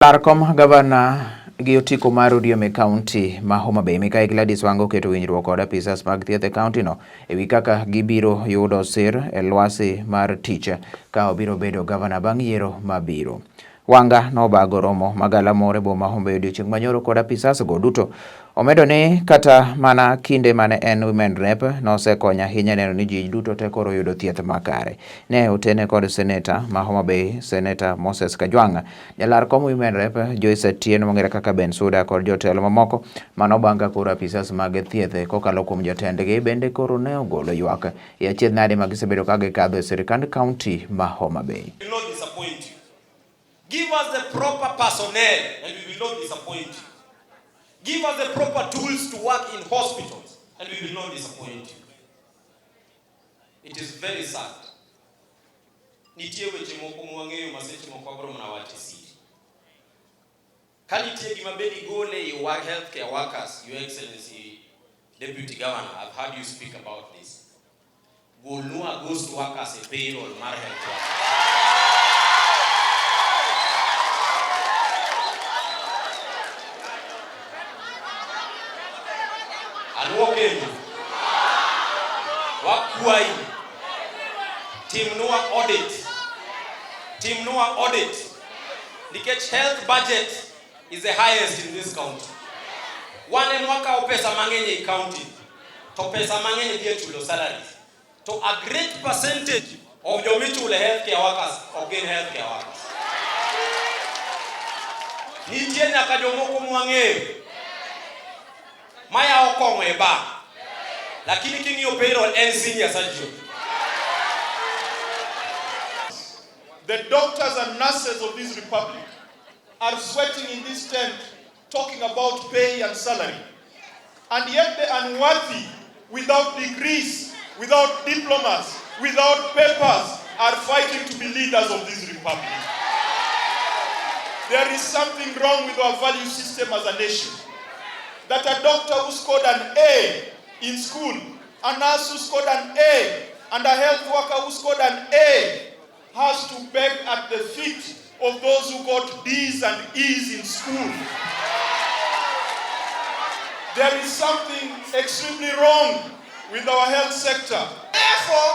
Kar kom gavana gi otiko mar ODM e kaunti ma Homa Bay, Mikai Gladys Wanga oketo winjruok kod apisas mag thieth e kaunti no ewi kaka gibiro yudo sir e lwasi mar tich ka obiro bedo gavana bang' yiero mabiro. Wanga nobago romo magalamoro e boma Homa Bay odiochieng' manyoro kod apisas go duto. Omedo ni kata mana kinde mane en Women Rep nosekonyo ahinya neno ni ji duto te koro oyudo thieth makare. Ne otene kod seneta ma Homa Bay, Seneta Moses Kajwang', jalar kom Women Rep Joyce Atieno mong'ere kaka Ben Suda kod jotelo mamoko manobang' ka koro apisas mag thieth kokalo kuom jotendgi bende koro ne ogolo ywak e achiedh nade ma gisebedo ka gikadho e sirkand kaunti ma Homa Bay. Will not disappoint you. Give us the proper personnel and we will not disappoint you. Give us the proper tools to work in hospitals and we will not disappoint you. It is very sad. Nitie weche moko mwang'eyo ma seche moko abro mana wacho e siri. Ka nitie gima bed igole e wa healthcare workers, Your Excellency Deputy Governor, I've heard you speak about this. Golnwa ghost workers e payroll mar health workers. Aluo kendo. Wakwayi. Timnwa audit. Timnwa audit. Nikech health budget is the highest in this county. Wan ema wakawo pesa mang'eny ei county. To pesa mang'eny dhi e chulo salaries. To a great percentage of jomichulo healthcare workers ok gin healthcare workers. Nitie nyaka jomoko mwang'eyo mayawo kong'o e bar. Lakini king'iyo payroll en senior surgeon. The doctors and nurses of this republic are sweating in this tent talking about pay and salary. And yet the unworthy, without degrees, without diplomas, without papers, are fighting to be leaders of this republic. There is something wrong with our value system as a nation. That a doctor who scored an A in school, a nurse who scored an A, and a health worker who scored an A has to beg at the feet of those who got D's and E's in school. There is something extremely wrong with our health sector. Therefore,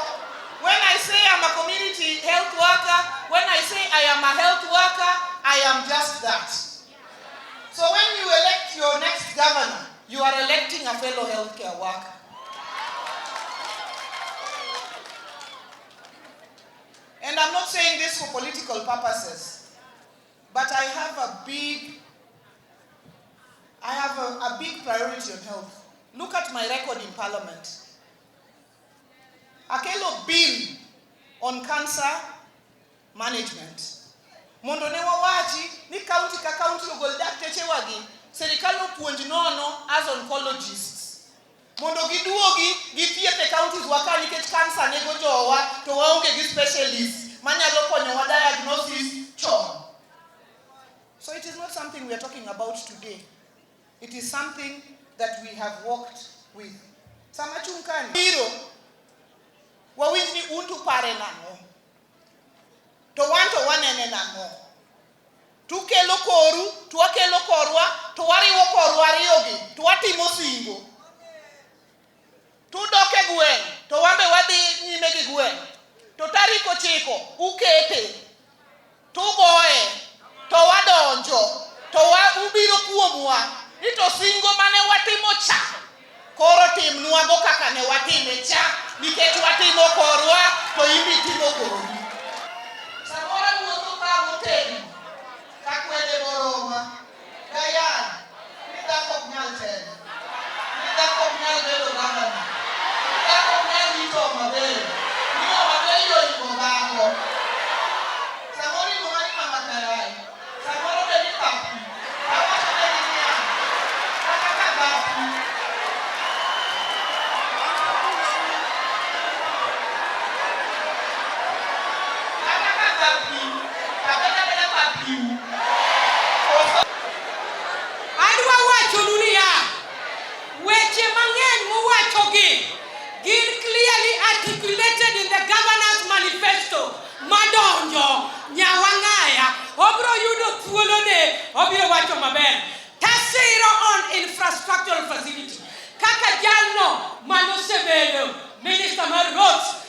when I say I'm a community health worker, when I say I am a health worker, I am just that. So when you elect your next governor, you are electing a fellow healthcare worker. And I'm not saying this for political purposes, but I have a big priority on health. Look at my record in Parliament. Akelo bill on cancer management. Mondo ne wawachi ni county ka county ogol dakteche wagi, sirikal opuonj nono as oncologists. Mondo giduogi githieth e counties wa ka nikech cancer nego jowa to waonge gi specialists manyalo konyowa diagnosis chon. So it is not something we are talking about today. It is something that we have worked with. Sama chung kani biro wawinj ni un to pare nang'o, to wan to wanene nang'o, tukelo koru to wakelo korwa to wariwo korwa ariyogi to watimo singo, tudok e gweng' to wan be wadhi nyime gi gweng' to tarik 9 ukete tugoye to wadonjo to ubiro kuomwa ni to singo mane watimo cha koro timnwago kaka ne watime cha nikech watimo korwa to in be itimo kori. Samoro wuotho ka motegno ka kwede boroma Diane ni dhako ok nyal telo, ni dhako ok nyal bedo gavana, ni dhako ok nyal rito Homa Bay, ni Homa Bay oingo dhako. Samoro iluonga ni Mama Karai, samoro be ni Papi. Awacho negi niya, kata ka bapi. Obiro wacho maber. Tasiro on infrastructural facility. Kaka jalno manosebedo minister mar roads.